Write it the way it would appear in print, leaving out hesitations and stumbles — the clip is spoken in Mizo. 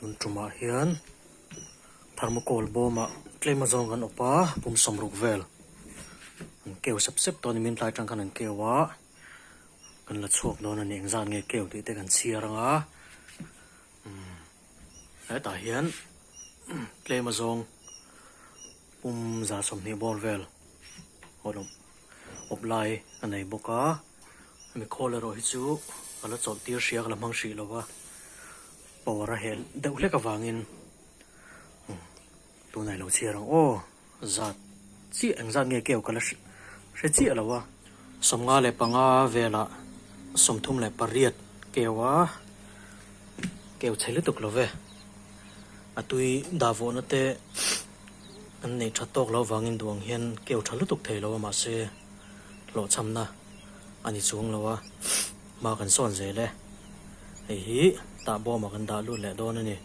Tun tumah hian thermocol bawmah tlem azawng kan awp a, pum sawmruk vel an keu sep sep tawh a ni, min tlai atang khan an keu a, kan la chhuak dawn a ni, engzat nge keu tih te kan chhiar ang a, umm hetah hian tlem azawng pum 120 bawr vel awp lai a nei bawk a. Hemi khawl erawh hi chu ka la chawlh tir hria ka la hmang hrih lo va, power a hel deuh hlek avangin tunah i lo chhiar ang aw, zat chiah eng zat nge keu ka la hre chiah lo a. 55 velah 38 keu a, keu chhe lutuk lo ve, a tui dah vawhna te an neih that tawk loh avangin duh ang hian keu tha lutuk thei lo a mahse. hlawhchhamna a ni chuang lo a, hma kan sawn zel e. Hei hi tah bawmah kan dah lut leh dawn a ni.